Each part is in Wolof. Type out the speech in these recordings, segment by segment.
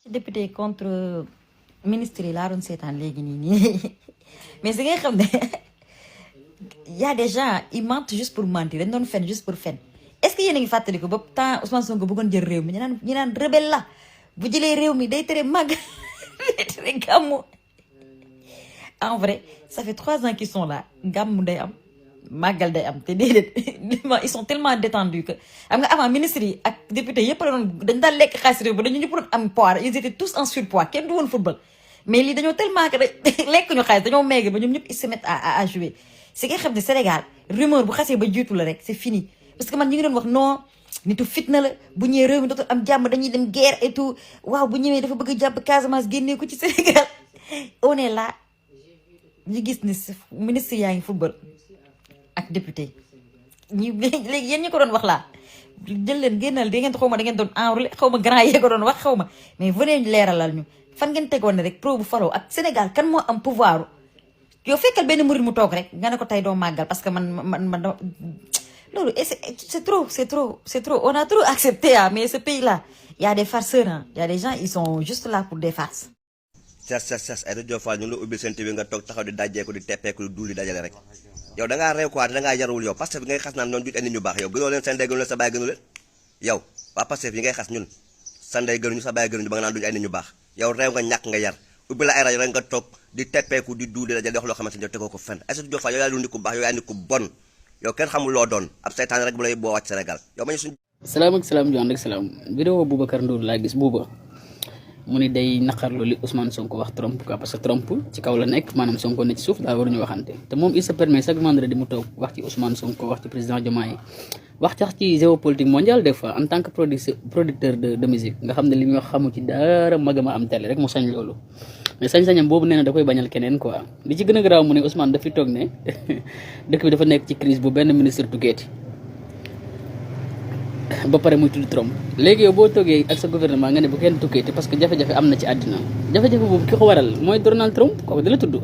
député contre ministre yi laa doon seetaan léegi nii mais si nga xam ne y a des gens ils mentent juste pour mentir dañ doon fen juste pour fen est-ce que yéen a ngi fàttali ko ba temps Ousmane Sonko bëggoon jël réew mi ñu naan rebelle la bu jëlee réew mi day tere màgg day tere gàmmu. En vrai ça fait 3 ans qu'ils sont là gàmmu day am màggal day am te déedéet ils sont tellement détendus que xam nga avant ministre yi ak député yëpp la doon dañ daan lekk xaalis réew ba dañu ñëpp doon am poids ils étaient tous en surpoids kenn du woon football mais lii dañoo tellement que lekk ñu xaalis dañoo maigre ba ñoom ñëpp ils se mettent à jouer si nga xam ne Sénégal rumeur bu xasee ba jiitu la rek c'est fini parce que man ñu ngi doon wax non nitu fitna la bu ñëwee réew mi dootul am jàmm dañuy dem guerre et tout waaw bu ñëwee dafa bëgg a jàpp Casamance génnee ko ci Sénégal on est là ñu gis ni ministre yaa ngi football ak député ñi léegi yéen ñi ko doon wax laa jël leen génnal da ngeen xaw ma da ngeen doon enrôlé xaw ma grand yee ko doon wax xaw ma mais venez ñu leeralal ñu fan ngeen tegoon ne rek pro bu faloo ak Sénégal kan moo am pouvoir yow fekkal benn murid mu toog rek nga ne ko tey doo màggal parce que man loolu c'est trop on a trop accepté mais ce pays là y a des farceurs y a des gens ils sont juste là pour des farces. cas ay rajo Fall ñu ngi la ubbil seen TV nga toog taxaw di dajjeeku di teppeeku di duul di dajale rek yow da ngaa réew quoi da ngaa yarul yow Pastef bi ngay xas naan noonu jut ay nit ñu baax yow gënoo leen sa ndey gënu leen sa baay gënu leen yow waa Pastef yi ngay xas ñun sa ndey gënuñu sa baay gënuñu ba nga naan duñu ay nit ñu baax yow réew nga ñàkk nga yar ubbi la ay rajo rek nga toog di teppeeku di duul di dajale di wax loo xamante ne yow tegoo ko fenn ay rajo Fall yow yaa lu nit ku baax yow yaa nit ku bon yow kenn xamul loo doon ab seytaan rek bu lay boo wàcc Sénégal yow ma ñu suñ salaam ak salaam jox ak salaam vidéo Boubacar Ndour laa gis buuba mu ni day naqarlu li Ousmane Sonko wax Trump quoi parce que Trump ci kaw la nekk maanaam Sonko ne ci suuf daa waruñu waxante te moom il se permet chaque vendredi mu toog wax ci Ousmane Sonko wax ci président Diomaye wax sax ci géopolitique mondiale des fois en tant que producteur de musique nga xam ne li muy wax xamu ci dara magama am télé rek mu sañ loolu mais sañ-sañam boobu nee na da koy bañal keneen quoi li ci gën a garaaw mu ne Ousmane dafi toog ne dëkk bi dafa nekk ci crise bu benn ministre tukkeeti ba pare muy tudd Trump léegi yow boo toogee ak sa gouvernement nga ne bu kenn tukkeeti parce que jafe-jafe am na ci àddina jafe-jafe boobu ki ko waral mooy Donald Trump kooku dala tudd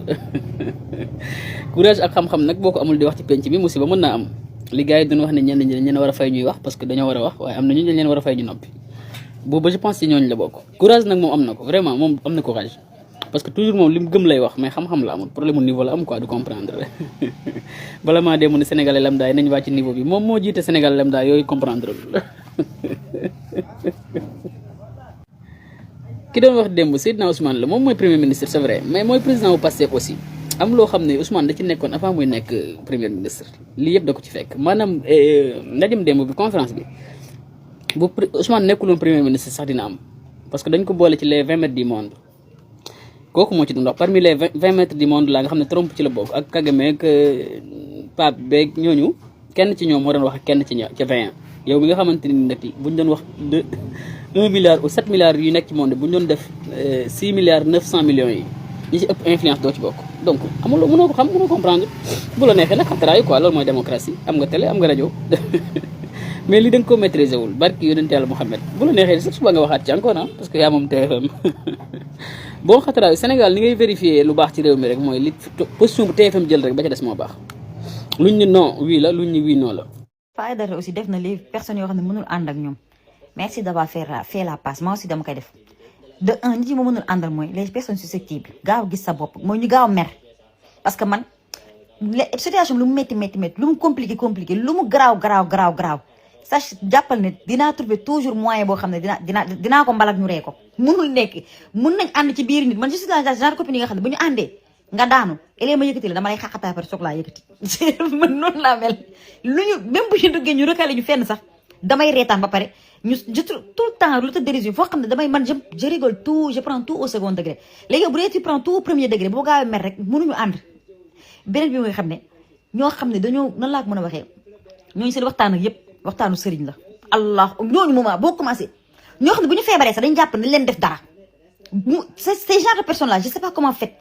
courage ak xam-xam nag boo ko amul di wax ci penc bi musiba mën naa am li gars yi doon wax ne ñenn ñi dañ leen war a fay ñuy wax parce que dañoo war a wax waaye am na ñu dañ leen war a fay ñu noppi boobu je pense ci ñooñu la bokk courage nag moom am na ko vraiment moom am na courage parce que toujours moom li mu gëm lay wax mais xam-xam la amul problème mu niveau la am quoi du comprendre bala maa dee mu ne Sénégalais lambda yi nañ wàcc niveau bi moom moo jiite Sénégalais lambda yooyu comprendre ki doon wax démb Seydina Ousmane la moom mooy premier ministre c'est vrai mais mooy président bu Pastef aussi am loo xam ne Ousmane da ci nekkoon avant muy nekk premier ministre lii yëpp da ko ci fekk maanaam ndajem démb bi conférence bi bu Ousmane nekkuloon premier ministre sax dina am parce que dañ ko boole ci les 20 mètres du monde kooku moo ci doon wax parmi les 20 mètres du monde la nga xam ne Trump ci la bokk ak Kagame ak Pape beeg ñooñu kenn ci ñoom moo doon wax ak kenn ci 20 yow mi nga xamante ni nag buñ doon wax de 1 milliard ou 7 milliards yu nekk ci monde buñ doon def 6 milliards 900 millions yi ñi ci ëpp influence doo ci bokk donc amuloo mënoo ko xam mënoo comprendre bu la neexee nag xataraayu quoi loolu mooy démocratie am nga télé am nga rajo mais li da nga ko maîtriser wul barki yonent Yàlla Muhammad bu la neexee sax suba nga waxaat ci encore parce que yaa moom TFM boo xataraayu Sénégal ni ngay vérifier lu baax ci réew mi rek mooy li position bu TFM jël rek ba ca des moo baax luñ ni non oui la luñ ni oui non la. Faïda aussi def na les personnes yoo xam ne mënul ànd ak ñoom merci d'avoir fait la passe moi aussi dama koy def de un nit yi ma mënul àndal mooy les personnes susceptibles gaaw gis sa bopp mooy ñu gaaw a mer parce que man situation bi lu mu métti lu mu compliqué lu mu garaaw sax jàppal ne dinaa trouver toujours moyen boo xam ne dinaa ko mbalak ñu ree ko mënul nekk mën nañ ànd ci biir nit man je suis dans genre copine yi nga xam ne bu ñu àndee nga daanu elee ma yëkkati la dama lay xaqataa par soog laa yëkkati man noonu laa mel lu ñu même bu ñu duggee ñu recalé ñu fenn sax damay reetaan ba pare ñu je tout le temps lu ta dérision foo xam ne damay man je rigole tout je prends tout au second degré léegi bu dee tu prends tout au premier degré boo gaawee mer rek mënuñu ànd beneen bi nga xam ne ñoo xam ne dañoo nan laa ko mën a waxee ñooñu seen waxtaan ak yëpp waxtaanu sëriñ la allah ñooñu moment boo commencé ñoo xam ne bu ñu feebaree sax dañu jàpp ne leen def dara ces genre de personnes là je sais pas comment fait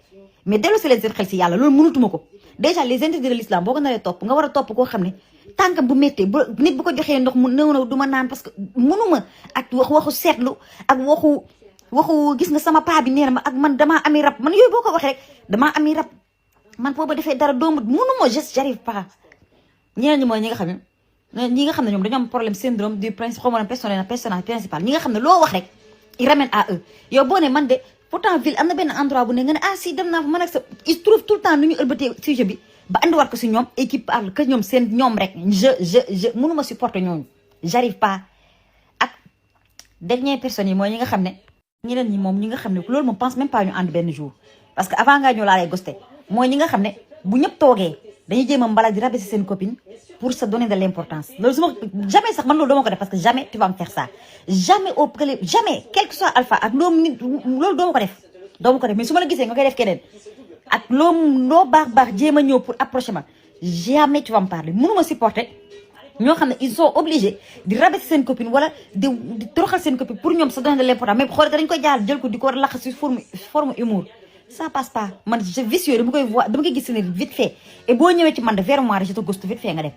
mais dellu si leen seen xel si yàlla loolu mënutuma ko déjà les interdits de l'islam boo ko naree topp nga war a topp koo xam ne tànkam bu méttee nit bu ko joxee ndox mu néew na du ma naan parce que mënuma ak waxu seetlu ak waxu gis nga sama paa bi neer ma ak man damaa ami rab man yooyu boo ko waxee rek damaa ami rab man booba defee dara doomu mënuma j'arrive pas ñeneen ñi mooy ñi nga xam ne ñoom dañoo am problème syndrome du prince xaw ma personnage principal ñi nga xam ne loo wax rek ils ramènent à eux yow boo ne man de pourtant ville am na benn endroit bu ne nga ne ah si dem naa fa man ak sa ils trouvent tout le temps nu ñu ëlbatee sujet bi ba andiwaat ko si ñoom et qui parle que ñoom seen ñoom rek je mënuma supporter ñooñu j'arrive pas ak dernière personne yi mooy ñi nga xam ne ñeneen ñi moom ñi nga xam ne loolu moom pense même pas ñu ànd benn jour parce que avant ngaa ñoo laa lay gosté mooy ñi nga xam ne bu ñëpp toogee dañuy jéem a mbala di rabaisser seen copine pour se donner de l'importance loolu su ma jamais sax man loolu doo ma ko def parce que jamais tu vas me faire ça jamais au jamais quel que soit alpha ak loolu doo ma ko def mais su ma la gisee nga koy def keneen ak loo baax jéem a ñëw pour approcher ma jamais tu vas me parler mënuma supporter ñoo xam ne ils sont obligés di rabaisser seen copine wala di toroxal seen copine pour ñoom se donner de l'importance mais xoolal dañ koy jaar jël ko di ko lax ci forme humour ça passe pas man je vicieux dama koy gis ne vite fait et boo ñëwee ci man de vers moi je te ghost vite fait nga dem